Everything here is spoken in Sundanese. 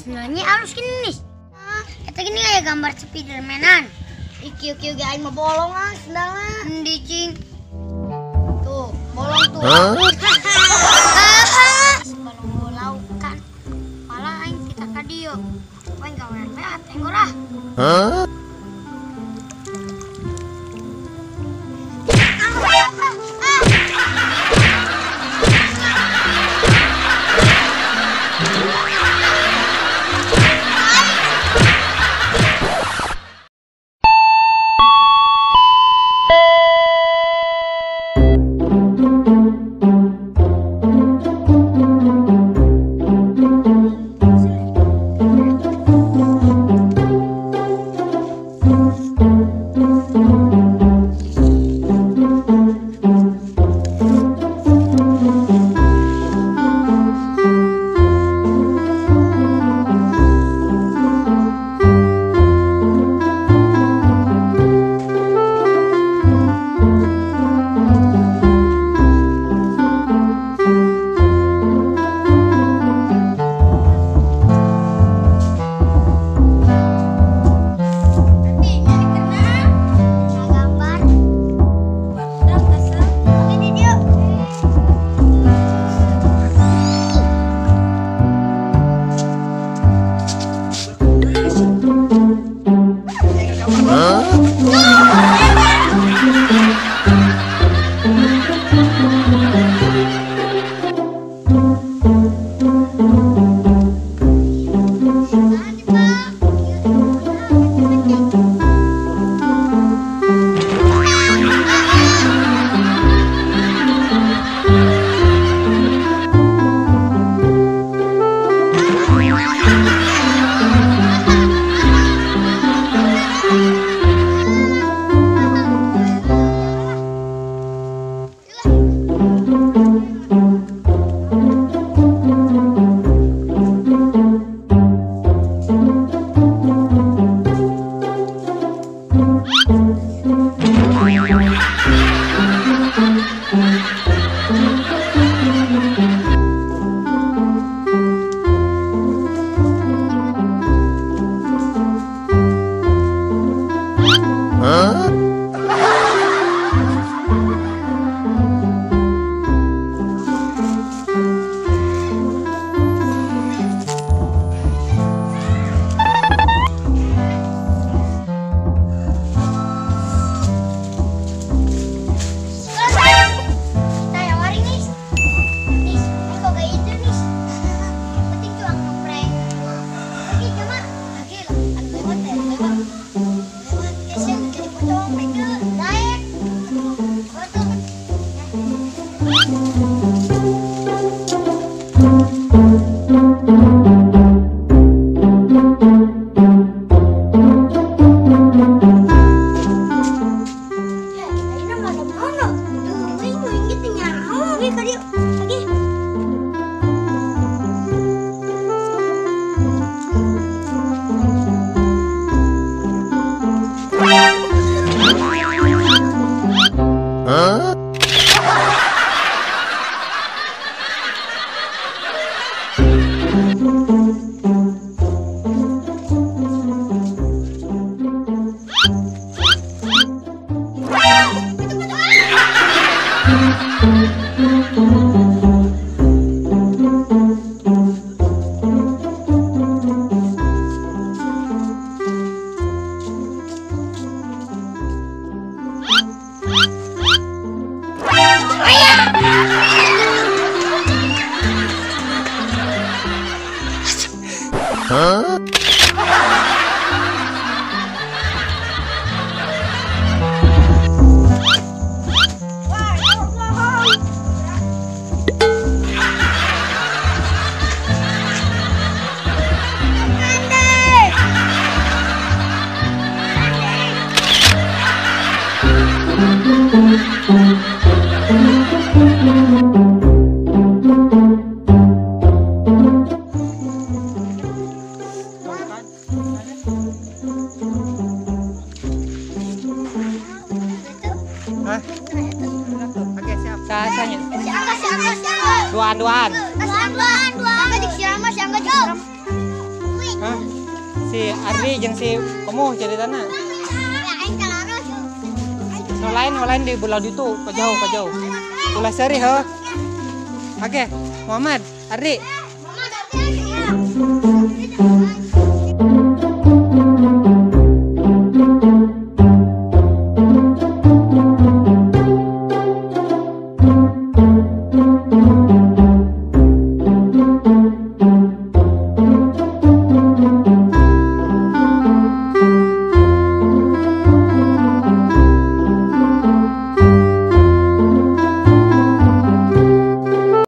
Sebenarnya halus gini nih. Eta gini kayak gambar Spidermanan. Iki kieu ge aing mah bolong ah sendalna. Endi cing? Tuh, bolong tuh. Bolong laukan. Malah aing kita ka dieu. Aing gawean we tenggor ah. Hah? Huh? Duaan, duaan. Duaan, duaan. Si Ardi jeung si Komuh ceritana. Aing kalaros. Nu lain, nu lain di belah ditu, ka jauh, ka jauh. Ulah seuri heuh. Oke, Muhammad, Ardi. Mama, tapi aing.